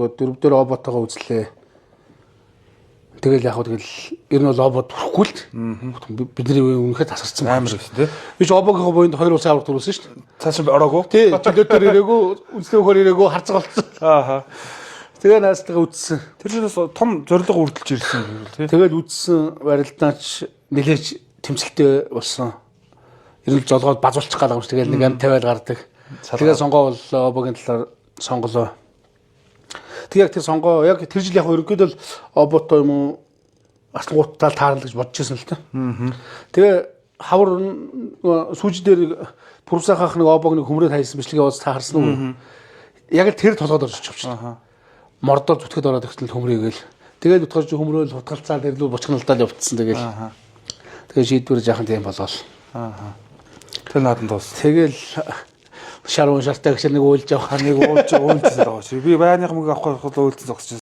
Нөгөө дөрөв дээр оботойгоо үзлээ. Тэгэл яг хөө тэгэл ер нь бол обод хүрхгүй л. Бидний үнэхээр тасарсан Амар гэсэн тий. Би ч обогийнхоо буйнд хоёр улсын аварга төрүүлсэн шүү дээ. Цааш нь ороогүй. Тий, чөлөө дээр ирээгүй, үндэсний өхөр ирээгүй харцаг болцсон. Ааха. Тэгээ наастайгаа үтсэн. Тэр чинь бас том зорилго үрдэлж ирсэн юм тий. Тэгэл үтсэн барилдаач нилээж тэмцэлтэй болсон. Ер нь золгоод базуулчих гал юм шиг тэгэл нэг ам тавиал гардаг. Тэгээ сонгоо бол обогийн талаар сонголоо. Тэг яг тэр сонгоо яг тэр жил яг ерөнхийдөө л оботой юм уу аслангуутаа таарна гэж бодож байсан л та. Тэгээ хавар нөгөө сүүжи дээр пүрсахах нэг обог нэг хөмрөөд хайсан бичлэгээ ууц та харсан уу? Яг л тэр толгойд орж ирчих. Мордоор зүтгэд ороод ирсэн л хөмрийгээл. Тэгэл утгаар чи хөмрөөл хутгалцаа тэр лүү бочгоналдаал явцсан тэгэл. Тэгээ шийдвэр жаахан тийм болоол. Ааха. Тэр нааданд дуус. Тэгэл шар уун шартай гэж нэг уйлж явах. Нэг уулж уулзсан байгаа чи. Би байрных мөнгө авах гэж уулзсан зогсож.